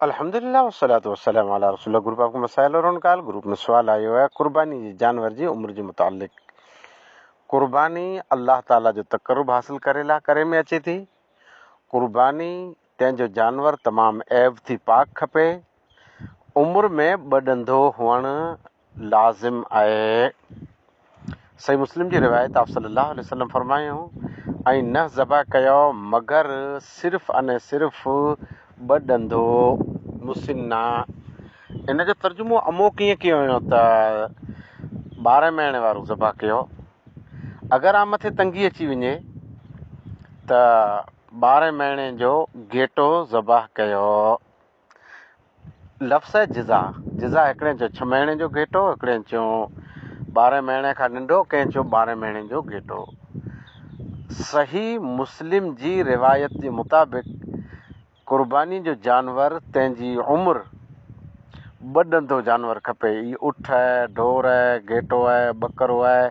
الحمدلله والصلوة والسلام علي رسول الله گروپ آپ ڪي مسائل اور ان کا حل گروپ ۾ سوال آيو آهي قرباني جي جانور جي عمر جي متعلق قرباني الله تعالي جو تقرب حاصل ڪري لا ڪري ۾ اچي ٿي قرباني تنهن جو جانور تمام عيب ٿي پاڪ کپي عمر ۾ ٻه ڏندو هئڻ لازم آهي. صحيح مسلم جي روايت آپ صلي الله عليه وسلم فرمايو، ۽ نه ذبح ڪيو مگر صرف اني صرف ٻه ڏندو، مسنّه. ان جو ترجمو امو ڪيئن ڪيو ويو ته ٻارهن مهيني وارو ذبح ڪيو. اگر آ مٿي تنگي اچي وڃي ته ٻارهن مهيني جو گهيٽو ذبح ڪيو. لفظ جزا، جزا هڪڙي چيو ڇهه مهيني جو گهيٽو، هڪڙي چيو ٻارهين مهيني کان ننڍو، ڪنهن چيو ٻارهين مهيني جو گهيٽو. صحيح مسلم جي روايت جي مطابق قرباني جو جانور تنهن جي عمر ٻه ڏندو جانور کپي، اهي اٺ آهي، ڍور آهي، گهيٽو آهي، ٻڪرو آهي،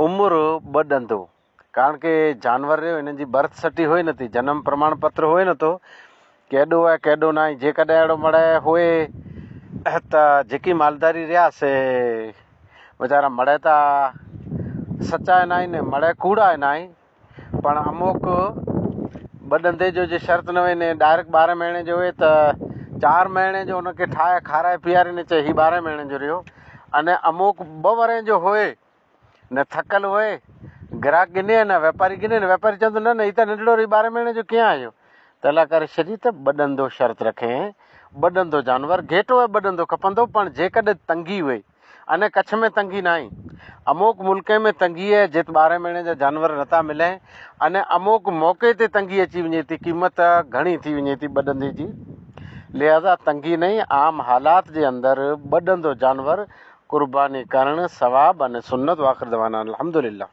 عمر ٻه ڏندو. ڪاڻ ڪي جانور رهيو هنن جي برٿ سرٽي هئي نٿي، جنم پرماڻ پتر هئي نٿو، ڪيڏو آهي ڪيڏو ناهي، جيڪڏهن اهڙو مڙهه هئي ته جيڪي مالداري رهيا سي ويچارا مڙهه ته سچا آهن آهن، مڙهه ڪوڙا آهن آهن، پڻ اموڪ ٻه ڏندي جو جي شرط نه هئي ني ڊائريڪٽ ٻارهن مهيني جو هئي ته چار مهيني جو ان کي ٺاهي کارائي پياري ني چئي هي ٻارهن مهيني جو رهيو اني اموڪ ٻه ورهين جو هئي نه ٿڪل هئي، گراهڪ ڳني نه ويپاري ڳني نه ويپاري چوندو نه نه هي ته ننڍڙو رهي ٻارهن مهيني جو ڪيئن آيو؟ ته الله ڪري شريعت ٻه ڏندو شرط رکين، ٻه ڏندو جانور گهيٽو ۽ ٻه ڏندو کپندو پڻ جيڪڏهن تنگي هئي اني ڪڇ ۾ تنگي ناهي اموڪ ملڪين ۾ تنگي اهي جت ٻارهن مهيني جا جانور نٿا ملين اني اموڪ موقعي تي تنگي اچي وڃي ٿي قيمت گهڻي ٿي وڃي ٿي ٻه ڏندي جي لهذا تنگي نهين عام حالات جي اندر ٻه ڏندو جانور قرباني ڪرڻ ثواب ۽ سنت واخر دعوانا الحمدلله.